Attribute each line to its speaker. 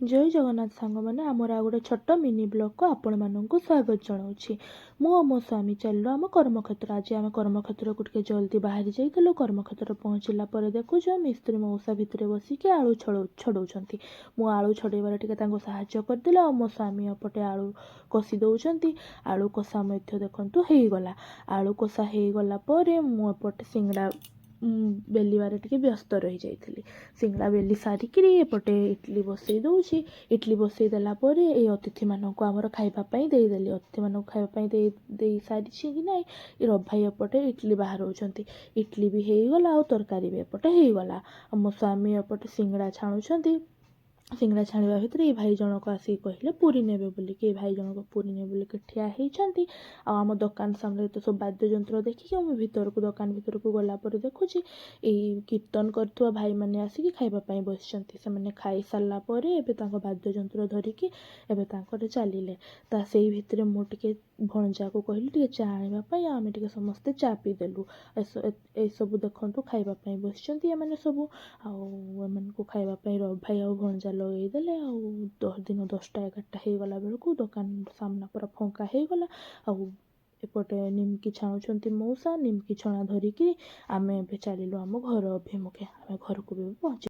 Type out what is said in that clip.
Speaker 1: ଜୟ ଜଗନ୍ନାଥ ସାଙ୍ଗମାନେ, ଆମର ଆଉ ଗୋଟେ ଛୋଟ ମିନି ବ୍ଲଗ୍କୁ ଆପଣମାନଙ୍କୁ ସ୍ୱାଗତ ଜଣାଉଛି। ମୁଁ ଆଉ ମୋ ସ୍ୱାମୀ ଚାଲିଲୁ ଆମ କର୍ମକ୍ଷେତ୍ର। ଆଜି ଆମେ କର୍ମକ୍ଷେତ୍ରକୁ ଟିକେ ଜଲ୍ଦି ବାହାରି ଯାଇଥିଲୁ। କର୍ମକ୍ଷେତ୍ର ପହଞ୍ଚିଲା ପରେ ଦେଖୁଛୁ, ମିସ୍ତ୍ରୀ ମଉସା ଭିତରେ ବସିକି ଆଳୁ ଛଡ଼ଉଛନ୍ତି। ମୁଁ ଆଳୁ ଛଡ଼େଇବାରେ ଟିକେ ତାଙ୍କୁ ସାହାଯ୍ୟ କରିଦେଲି ଆଉ ମୋ ସ୍ୱାମୀ ଏପଟେ ଆଳୁ କଷି ଦେଉଛନ୍ତି। ଆଳୁ କଷା ମଧ୍ୟ ଦେଖନ୍ତୁ ହେଇଗଲା। ଆଳୁ କଷା ହେଇଗଲା ପରେ ମୁଁ ଏପଟେ ସିଙ୍ଗଡ଼ା ବେଲିବାରେ ଟିକେ ବ୍ୟସ୍ତ ରହିଯାଇଥିଲି। ସିଙ୍ଗଡ଼ା ବେଲି ସାରିକିରି ଏପଟେ ଇଟଲି ବସେଇ ଦେଉଛି। ଇଟଲି ବସେଇ ଦେଲା ପରେ ଏଇ ଅତିଥିମାନଙ୍କୁ ଆମର ଖାଇବା ପାଇଁ ଦେଇଦେଲି। ଅତିଥିମାନଙ୍କୁ ଖାଇବା ପାଇଁ ଦେଇ ଦେଇ ସାରିଛି କି ନାହିଁ, ଏ ରବି ଭାଇ ଏପଟେ ଇଟଲି ବାହାରଉଛନ୍ତି। ଇଟଲି ବି ହେଇଗଲା ଆଉ ତରକାରୀ ବି ଏପଟେ ହେଇଗଲା ଆଉ ମୋ ସ୍ୱାମୀ ଏପଟେ ସିଙ୍ଗଡ଼ା ଛାଣୁଛନ୍ତି। ସିଙ୍ଗଡ଼ା ଛାଣିବା ଭିତରେ ଏଇ ଭାଇ ଜଣକ ଆସିକି କହିଲେ ପୁରୀ ନେବେ ବୋଲିକି। ଏଇ ଭାଇ ଜଣକ ପୁରୀ ନେବେ ବୋଲିକି ଠିଆ ହେଇଛନ୍ତି। ଆଉ ଆମ ଦୋକାନ ସାମ୍ନାରେ ତ ସବୁ ବାଦ୍ୟଯନ୍ତ୍ର ଦେଖିକି ମୁଁ ଭିତରକୁ, ଦୋକାନ ଭିତରକୁ ଗଲା ପରେ ଦେଖୁଛି, ଏଇ କୀର୍ତ୍ତନ କରୁଥିବା ଭାଇମାନେ ଆସିକି ଖାଇବା ପାଇଁ ବସିଛନ୍ତି। ସେମାନେ ଖାଇସାରିଲା ପରେ ଏବେ ତାଙ୍କ ବାଦ୍ୟଯନ୍ତ୍ର ଧରିକି ଏବେ ତାଙ୍କର ଚାଲିଲେ। ତା ସେଇ ଭିତରେ ମୁଁ ଟିକେ ଭଣଜାକୁ କହିଲି ଟିକେ ଚା ଆଣିବା ପାଇଁ ଆଉ ଆମେ ଟିକେ ସମସ୍ତେ ଚା ପିଇଦେଲୁ। ଏସବୁ ଦେଖନ୍ତୁ, ଖାଇବା ପାଇଁ ବସିଛନ୍ତି ଏମାନେ ସବୁ। ଆଉ ଏମାନଙ୍କୁ ଖାଇବା ପାଇଁ ରବି ଭାଇ ଆଉ ଭଣଜା ଲଗେଇଦେଲେ। ଆଉ ଦିନ 10ଟା 11ଟା ହେଇଗଲା ବେଳକୁ ଦୋକାନ ସାମ୍ନା ପୁରା ଫାଙ୍କା ହେଇଗଲା। ଆଉ ଏପଟେ ନିମକି ଛାଣୁଛନ୍ତି ମଉସା। ନିମକି ଛଣା ଧରିକି ଆମେ ଏବେ ଚାଲିଲୁ ଆମ ଘର ଅଭିମୁଖେ। ଆମେ ଘରକୁ ବି ପହଞ୍ଚି